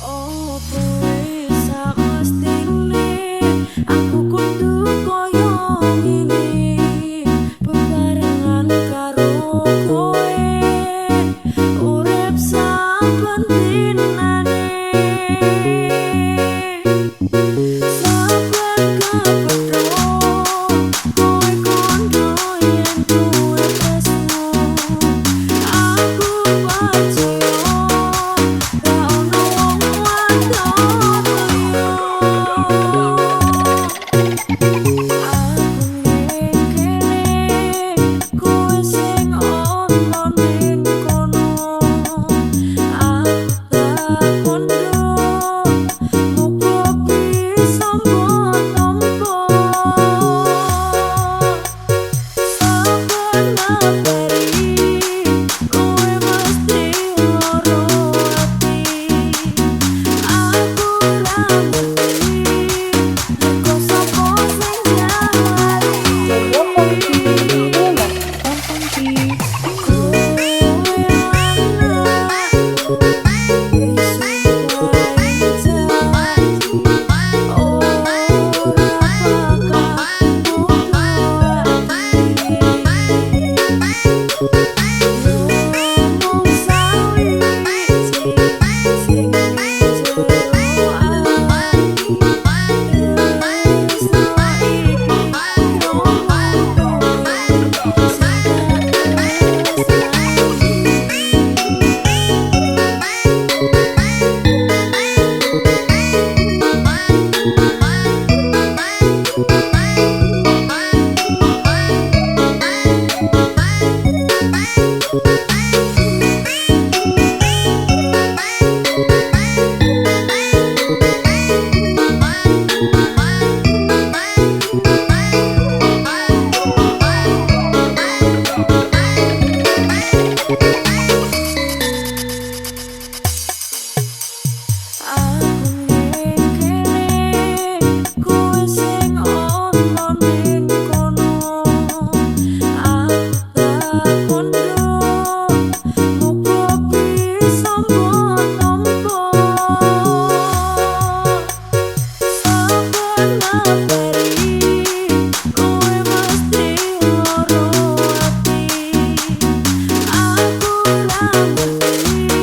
Opo wis samestine aku kudu koyo ngene, bebarengan karo kowe urip saben dinane. Saben kepethuk kowe kondo yen duwe tresno, aku percaya ra ono wong wadon liya. Aku ning kene, kowe sing ono ning kono. Aku tak kondo, muga bisa mbok tampa. Saben ngabari kowe mesti lara ati. Aku ra ngerti rego sapa sing nyawari. Jowo Pongki, Ular Pongki. Kowe lanang wis sumpahe janji ora bakal butuh ati. Yo mung sawiji sing ning jero ati, tresno iki krungu kowe sing tak tresnani. Aku ning kene, kowe sing ono ning kono. Aku tak kondo, muga bisa mbok tampa. Saben ngabari kowe mesti lara ati. Aku ra ngerti